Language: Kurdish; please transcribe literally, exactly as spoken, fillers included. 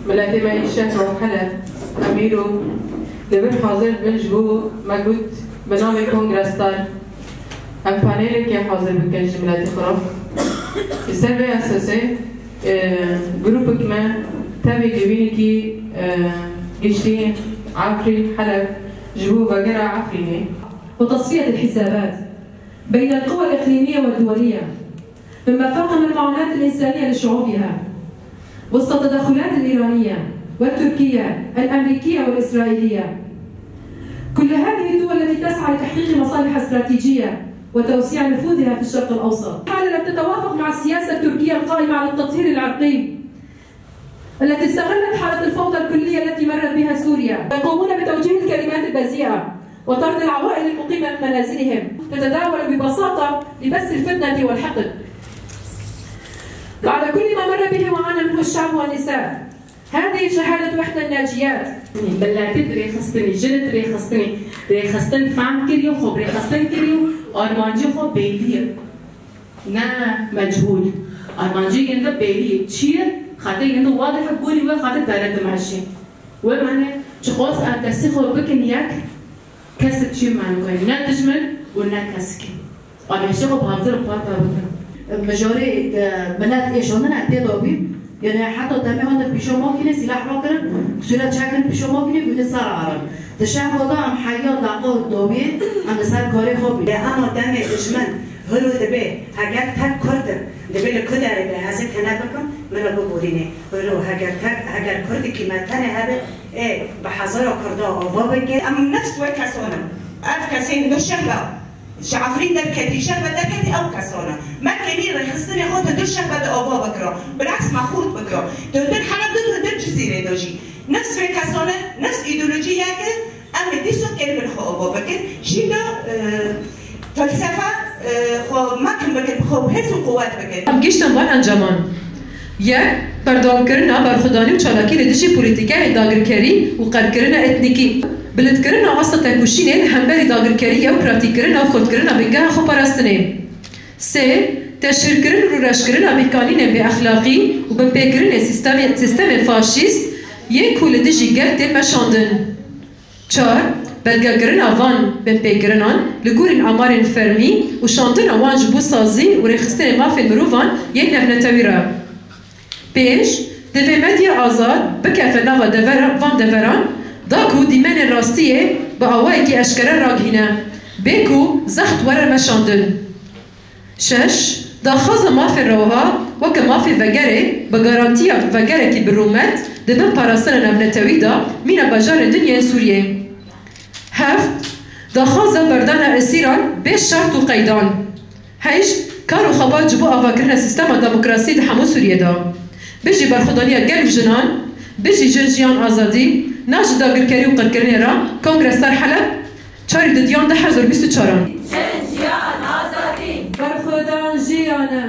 Miletê me yê şehro Heleb, em îro li vir hazir bin, ji bo me got bi navê Kongrestar em panelekê hazir bikin ji miletê xwe re. Li ser vê esasê, e, grûpek me tevî givînekî, e, giştî Efrîn, Heleb ji bo vegera Efrînê. وتصفية الحسابات بين القوى الإقليمية والدولية، مما فاقم المعاناة الإنسانية لشعوبها وسط التدخلات الإيرانية والتركية الأمريكية والإسرائيلية. كل هذه الدول التي تسعى لتحقيق مصالحها الاستراتيجية وتوسيع نفوذها في الشرق الأوسط. حالة لم تتوافق مع السياسة التركية القائمة على التطهير العرقي، التي استغلت حالة الفوضى الكلية التي مرت بها سوريا، يقومون بتوجيه الكلمات البذيئة وطرد العوائل المقيمة من منازلهم، تتداول ببساطة لبث الفتنة والحقد. بعد كل ما مر به وعانى منه الشعب والنساء، هذه شهادة إحدى الناجيات. Miletê dirêxistinî, jinê dirêxistinî, rêxistin fehm kiriyo, xwe bi rêxistin kiriyo, armancê xwe bêlî ye. Ne mechûl. Armancê yên de bêlî ye. Çi ye? Xatê yên de wadih e, gorî we xatê dere dimeşê. We mane çiqas ev destê xwe bikin yek, kesek çi mane we. Ne dijmin û ne kesekê. Armancê xwe bi hazir û xwe bikin. Mijarê, e, milet ê şandine tê da bî. Yanî heta demê hatin pîşo makînê sîlah rakirin, sûre çekin pîşo makînê gûnê ser arin. Di şehra de em heya deqa û dawiyê em li ser karê xwe bî. Lê hema demê dijmin hiro dibe, heger tek Kurd in, dibê li ku derê be, ez ê tene bikim, min re biborînê. Hiro heger tek, heger Kurdekî me tenê hebe, ê bi hezara Kurda ava bike. Em nefs wê kesan in. Ev kesên du şehra. Ji Efrîn derketî, şehba derketî ew kesana. Me kenî rêxistinê xwe di du şehba de ava bikira. Bil'eks me xurt bikira. Di din Heleb de, di din Cizîrê de jî. Nefs vê kesane, nefs îdeolojî yek e, em ê dîsa kenî bin xwe ava bikin. Jînda, e, felsefe, e, xwe mekin bikin, xwe bi hêz û quwet bikin. Em gihiştin van encaman. Yek, berdewamkirina berxwedanî û çalakî li dijî polîtîkeyên dagirkerî û qirkirina etnîkî. Bilindkirina asta tekoşînê li hemberî dagirkeriyê û pratîkkirina û xurtkirina bingeha xweparastinê. Sê, teşhîrkirin û rûreşkirina bîkanînên bêexlaqî û binpêkirinê sîstemê, sîstemên faşîst yên ku li dijî gel tên meşandin. Çar, belgekirina van binpêkirinan li gorî amarên fermî û şandina wan ji bo sazî û rêxistinên mafên mirovan yên navnetewî re. Pênc, divê medya azad bikeve nava devera-, van deveran, da ku dîmenên rastiyê bi awayekî eşkere ragihîne, bê ku zext were meşandin. Şeş, daxwaza mafê rewiha weke mafê vegerê bi garantiya vegerekî bi rûmet di bin parastina navnetewî de mîna bajarên din yên Sûriyê. Heft, daxwaza berdana esîran bê şert û qeydan. Heşt, kar û xebat ji bo avakirina sîstema demokrasî di hemû Sûriyê de. Bijî berxwedaniya gel û jinan, bijî jin, jiyan, azadî, na ji dagirkerî û qirkirinê re, Kongre Star Heleb, çarê duduyan du hezar bîst û çaran. Jin, jiyan, azadî. Berxwedan jiyan e.